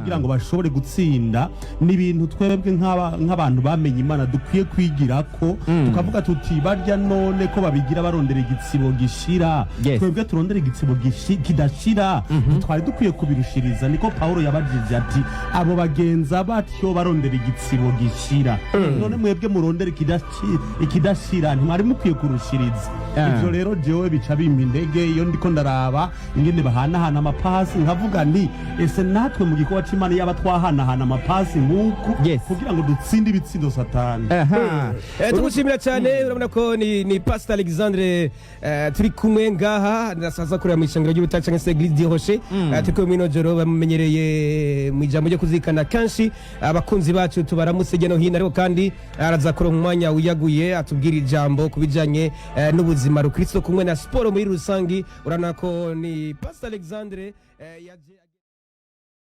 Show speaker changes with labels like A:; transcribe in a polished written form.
A: Kugira ngo bashobore gutsinda, ni ibintu twebwe nk'abantu bamenye Imana dukwiye kwigira ko, tukavuga tuti: "Barya none ko babigira barondera igitsibo gishira, twebwe turondera igitsibo kidashira, twari dukwiye kubirushiriza." Niko Pawulo yabajije ati: "Abo bagenza batyo barondera igitsibo gishira, none mwebwe murondera ikidashira, ntimwari mukwiye kurushiriza?" Ivyo rero jewe bica bimpa intege iyo ndiko ndaraba ingene bahanahana amapasi, nkavuga nti: "Ese natwe mu gikorwa c'Imana yaba twahanahana amapasi nk'uku kugira ngo dutsinde ibitsindo Satani?"
B: Tugushimira cyane. Urabona ko ni Pastor Alexandre turi kumwe ngaha, ndasaza kureba mu ishengero ry'Ubutare cyangwa se Église du Rocher. Turi kumwe mw'ino joro, bamenyereye mu ijambo ryo kuzirikana kenshi. Abakunzi bacu tubaramutse hirya no hino, ariko kandi araza kuronka umwanya wiyaguye atubwira ijambo ku bijanye n'ubuzima rukristo kumwe na siporo muri rusangi. Urabona ko ni Pastor Alexandre yaje.